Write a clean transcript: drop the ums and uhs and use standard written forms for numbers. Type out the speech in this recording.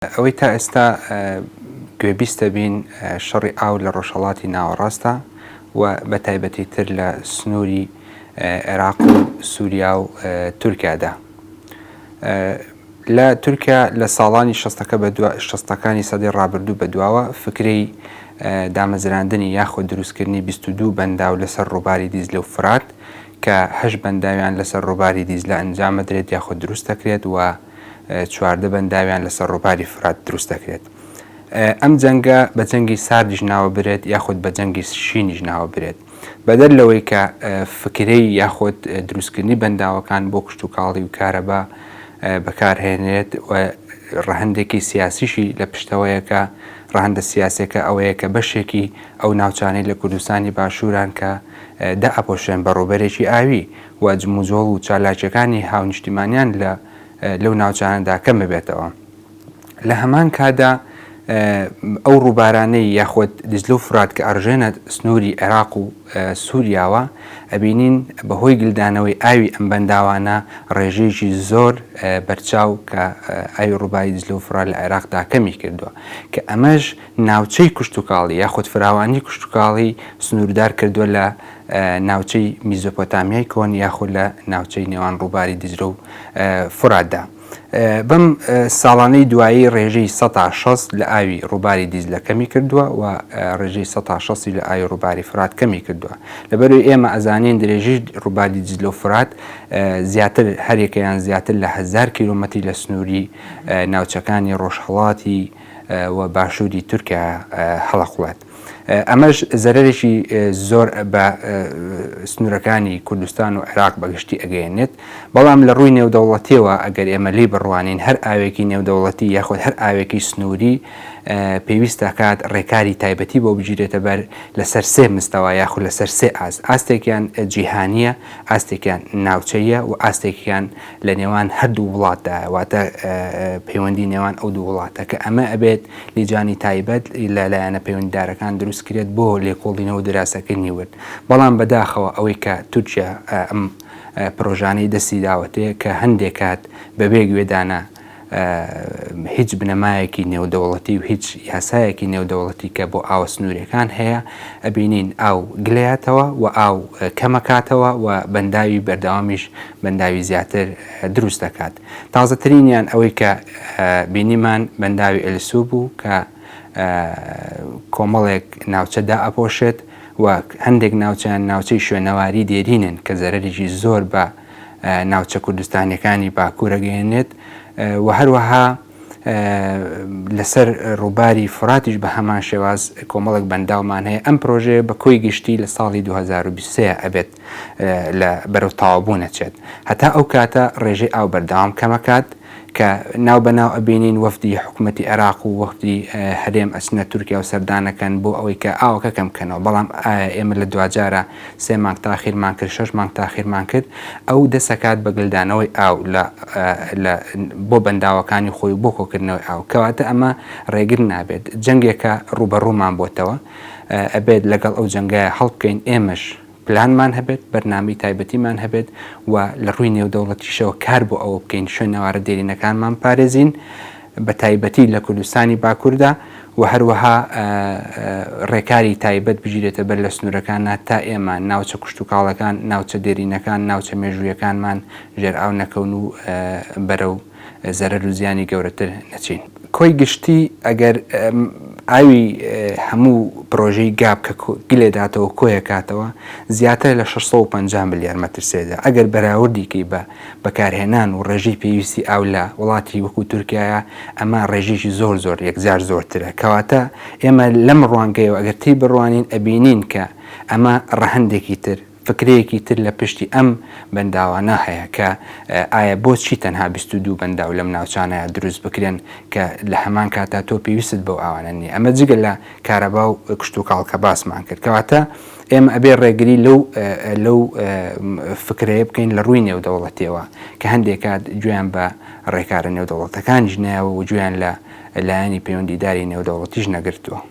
ئەوەی تا ئێستا گوێبیست دەبین شەڕی ئاو لە ڕۆژهەڵاتی ناوەڕاستە و بە تایبەتی تر لە سنووری عێراق و سووریا و تورکیادا. لە تورکیا لە ساڵانی شەستەکە بە شەستەکانی سەدەی ڕابردوو بەدواوە فکرەی دامەزراندنی یاخود دروستکردنی 22 بەنداو لەسەر ڕووباری دیجلە و فرات کە هەشت بەنداویان لەسەر ڕووباری دیجلە ئەنجامەدرێت یاخود دروست دەکرێت و 14 بەنداویان لەسەر ڕووباری فرات دروست دەکرێت. ئەم جەنگە بە جەنگی ساردیش ناوە برێت یاخود بە جەنگی شینیش ناوە برێت. بەدەر لەوەی کە فکرەی یاخود دروستکردنی بەنداوەکان بۆ کشتوکاڵی و کارەبا بەکارهێنرێت و ڕەهەندێکی سیاسیشی لە پشتەوەیە کە ڕەهەندە سیاسیەکە ئەوەیە کە بەشێکی ئەو ناوچانەی لە کوردستانی باشووران کە دائەپۆشرێن بە ڕووبەرێکی ئاوی و جموجۆڵ و چالاکیەکانی هاونیشتیمانیان لە لەو ناوچانەدا کەم ببێتەوە. لە هەمان کاتدا ئەو ڕووبارانەی یاخود دیجلە و فرات کە ئەڕژێنە سنووری عێراق و سووریاوە ئەبینین بەهۆی گلدانەوەی ئاوی ئەم بەنداوانە ڕێژەیەکی زۆر بەرچاو کە ئاوی ڕووباری دیجلە و فرات لە عێراقدا کەمی کردووە کە ئەمەش ناوچەی کشتوکاڵی یاخود فراوانی کشتوکاڵی سنووردار کردووە لە ناوچەی میزۆپۆتامیای کۆن یاخود لە ناوچەی نێوان ڕووباری دیجلە و فوراتدا. بەم ساڵانەی دوایی ڕێژەی 60% لە ئاوی ڕووباری دیجلە کەمی کردووە و ڕێژەی 60% لە ئاوی ڕووباری فرات کەمی کردووە. لەبەرئەوەی ئێمە ئەزانین درێژی ڕووباری دیجلە و فرات زیاتر هەریەکەیان زیاتر لە 1000 کیلۆمەتری لە سنووری ناوچەکانی ڕۆژهەڵاتی و باشووری تورکیا هەڵەقوڵێت. ئەمەش زەرەرێکی زۆر بە سنوورەکانی کوردستان و عێراق بەگشتی ئەگەیەنێت، بەڵام لە ڕووی نێودەوڵەتیەوە ئەگەر ئێمە لێی بڕوانین هەر ئاوێکی نێودەوڵەتی یاخود هەر ئاوێکی سنووری پێویست دەکات ڕێکاری تایبەتی بۆ بگیرێتە بەر لەسەر سێ مستەوا یاخود لەسەر سێ ئاست، ئاستێکیان جیهانییە، ئاستێکیان ناوچەییە و ئاستێکیان لە نێوان هەردوو وڵاتدایە، واتە پەیوەندی نێوان ئەو دوو وڵاتە کە ئەمە ئەبێت لیجانی تایبەت لە لایەنە پەیوەندیدارەکان دروست کرێت بۆ لێکۆڵینەوە و دراسەکردنی ورد، بەڵام بەداخەوە ئەوەی کە تورکیا ئەم پرۆژانەی دەستی داوەتێ کە هەندێک کات بەبێ گوێدانە هیچ بنەمایەکی نێودەوڵەتی و هیچ یاسایەکی نێودەوڵەتی کە بۆ ئاوە سنووریەکان هەیە ئەبینین ئاو گلەیاتەوە و ئاو کەمەکاتەوە و بەنداوی بەردەوامیش بەنداوی زیاتر دروست دەکات. تازەترینیان ئەوەی کە بینیمان بەنداوی ئەلسو بوو کە کۆمەڵێک ناوچە دائەپۆشێت و هەندێک ناوچەیان ناوچەی شوێنەواری دێرینن کە زەرەرێکی زۆر بە ناوچە کوردستانیەکانی باکوور ئەگەیەنێت و هەروەها لەسەر ڕووباری فوراتیش بە هەمان شێواز کۆمەڵێک بەنداومان هەیە ئەم پرۆژەیە بە کۆی گشتی لە ساڵی 2023 ئەبێت لە بەرەو تەواوبوون ئەچێت هەتا ئەو کاتە ڕێژەی ئاو بەردەوام کەمەکات کە ناو بە ناو ئەبینین وەفدی حکومەتی عێراق و وەفدی هەرێم ئەچنە تورکیا و سەردانەکەن بۆ ئەوەی کە ئاوەکە کەم بکەنەوە بەڵام ئایا ئێمە لە دواجارە سێ مانگ تاخیرمان کرد شەش مانگ تاخیرمان کرد ئەو دەسەکات بە گلدانەوەی ئاو لە لە بۆ بەنداوەکانی خۆی و بۆ کۆکردنەوەی ئاو کەواتە ئەمە ڕێگر نابێت جەنگێکە ڕووبەڕوومان بۆتەوە ئەبێت لەگەڵ ئەو جەنگایە هەڵبکەین ئێمەش پلانمان هەبێت، بەرنامەی تایبەتیمان هەبێت و لە ڕووی نێودەوڵەتیشەوە کار بۆ ئەوە بکەین شوێنەوارە دێرینەکانمان بپارێزین بە تایبەتی لە کوردستانی باکووردا و هەروەها ڕێکاری تایبەت بگیرێتە بەر لە سنوورەکانە تا ئێمە ناوچە کشتوکاڵەکان، ناوچە دێرینەکان، ناوچە مێژوویەکانمان ژێرئاو نەکەون و بەرەو زەرەر و زیانی گەورەتر نەچین. کۆی گشتی ئەگەر ئاوی هەموو پرۆژەی گاپ کە گلێداتەوە کۆیەکاتەوە زیاترە لە 650 ملیار مەتر سێجا ئەگەر بەراوردی کەی بە بەکارهێنان و ڕێژەی پێویستی ئاو لە وڵاتی وەکو تورکیایە ئەمە ڕێژەیەکی زۆر زۆر یەکجار زۆرترە کەواتە ئێمە لەم ڕوانگەیەوە ئەگەر تێی بڕوانین ئەبینین کە ئەمە ڕەهەندێکی تر فکرەیەکی تر لە پشتی ئەم بەنداوانە هەیە کە ئایا بۆچی تەنها 22 بەنداو لەم ناوچانەیا دروست بکرێن کە لە هەمان کاتا تۆ پێویستت بەو ئاوانە نییە ئەمە جگە لە کارەبا و کشتوکاڵ کە باسمان کرد کەواتە ئێمە ئەبێ ڕێگری لەو لەو فکرەیە بکەین لە ڕووی نێودەوڵەتیەوە کە هەندێک کات گوێیان بە ڕێکارە نێودەوڵەتەکانیش نایەوە و گوێیان لە لایەنی پەیوەندیداری نێودەوڵەتیش نەگرتووە.